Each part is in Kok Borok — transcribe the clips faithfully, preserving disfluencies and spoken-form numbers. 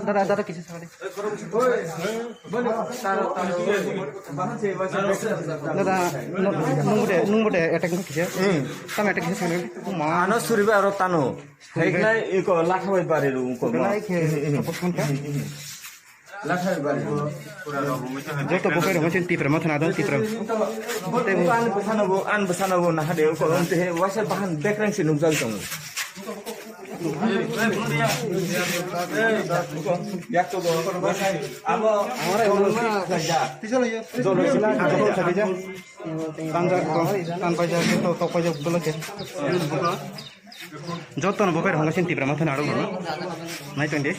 Dada, dada, kisa sakadi. Dada, nung, nung bude, nung bude attack kisa. Hmm. Tamo attack kisa sakadi. Ma. Ano suriba aro tano. Suriba. Haiklai iko latha bai bari ru ko ma. Belai khe support khan kha. Latha bai bari ru. Joto buphai rok chini Tipra Motha nadon, Tipra. An bwsano bo, an bwsano bo nahade ko onte he wasa bahan background se nukjak tongo. Yak to bo. Abo. Tanja, tan paijak, to, to paijak, bulo khe. Joto no buphai rok chini Tipra Motha nadon no. Nai tong di.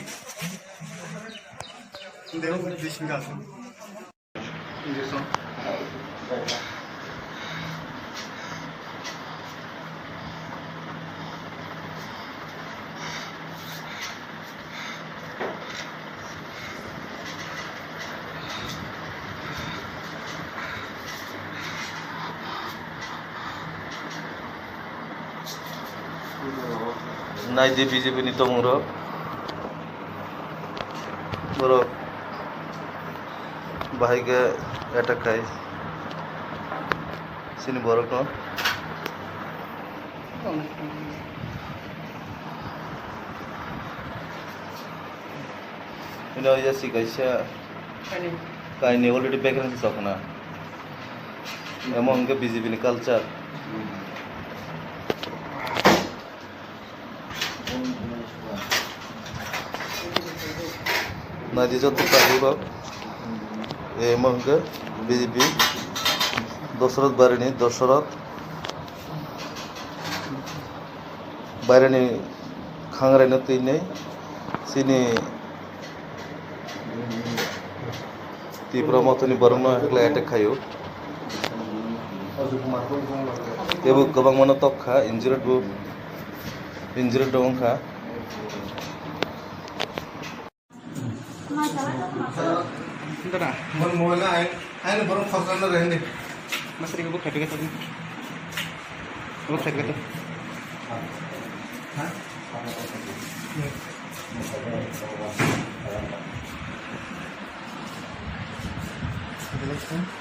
Nai di B J P ni tongmung rok. Borok bahai khe attack khai chini borok no. Ino ya si kaisa kaini already background se chokna. Amo hwnkhe B J P ni culture. Naidi joto tabuk rok. Emo hwnkhe B J P Dosoroth barini Dosoroth baireni khangraino twinwi chini Tipra Mothani borokno hwnkhe attack khaio. Teibo kwbangmano tok kha, injured bo, injured bo wng kha. Dada. Mon mobile na ai, ai borok khorsa na rehni. Masri ko khai pega tadi. Ko khai pega tadi. Ha?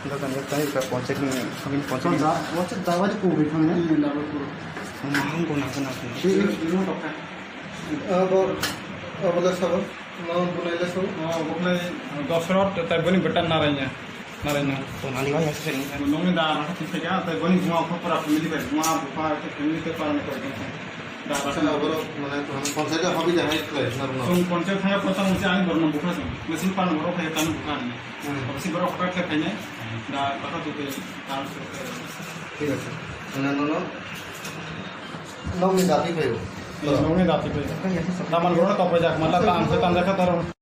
Dada, ni kai ka ponchek ni, kami ponchek ni. Ponchek da, ponchek da wadi ko bi thang ne? Hmm, da ko. Mo mahang ko na ko na ko. Abo, abo da sabo. No, bunai le so. No, bunai Dosoroth, tai boni betan Naraina. Naraina. To nani wai ase ni. Nongni da, ma kati se ga, tai boni buma ko pura family bai, buma, bupa, te family te pa ne ko. Da, ba. Sa aboro, mane, ponchayat hobi ja hai khlai, na, na. Song ponchayat thaya potang usi ani borno buka song. Mesin pan boro khai tan buka ni. Hmm. Osi boro hokat khai ne. Da, kata tu te, tan so. Thik ase. Mane, no, no. Nongni dati phaio. Nongni dati phaio. Daman boro to phaijak, mala ta ang se tan jakha taro.